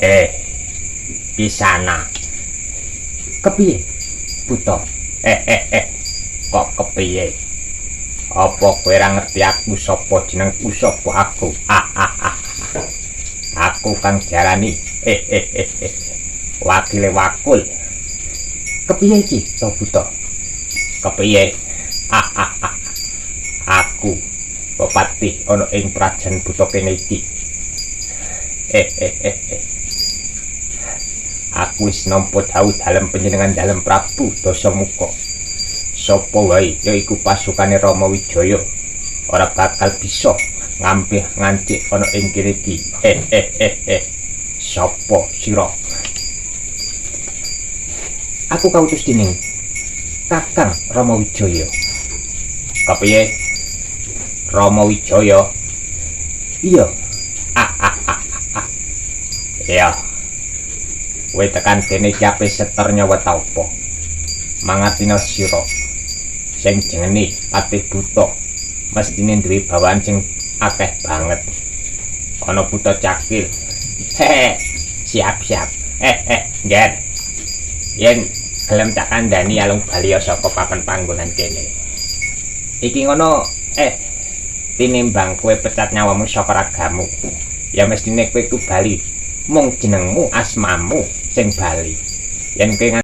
Eh, Kisana. Kepiye, Buta? Eh, eh, eh. Kok kepiye? Apa kowe ora ngerti aku sapa, jenengku sapa aku? Ah, ah, ah. Aku kang diarani eh eh eh eh. Wakile Wakul. Kepiye iki, to Buta? Kepiye? Ah, ah, ah. Aku pepatih ana ing prajan buta kene iki. Eh eh eh eh. Aku wis nampa dhawuh dalem panjenengan dalem Prabu Dasamuka. Sapa wae yaiku pasukane Rama Wijaya ora bakal bisa ngampih ngancik ana ing kene iki. Eh eh eh eh. Sapa sira? Aku kautus dening Kakang Rama Wijaya. Kepiye? Rama Wijaya? Iya. Ah, ah, ah, ah. Ya. Kowe tekan kene iki ape setor nyawa ta apa? Mangertina sira. Sing jenenge Patih Buta mestine duwe bawaan sing akeh banget. Ana buta cakil. Hehe. Siap, siap. Eh, eh, Nger. Yen gelem tak kandhani alung bali saka papan panggonan kene. Iki ngono, eh, tinimbang kowe pecat nyawamu saka ragamu. Ya mestine kowe ku bali mung jenengmu, asmamu sing bali. Yen kowe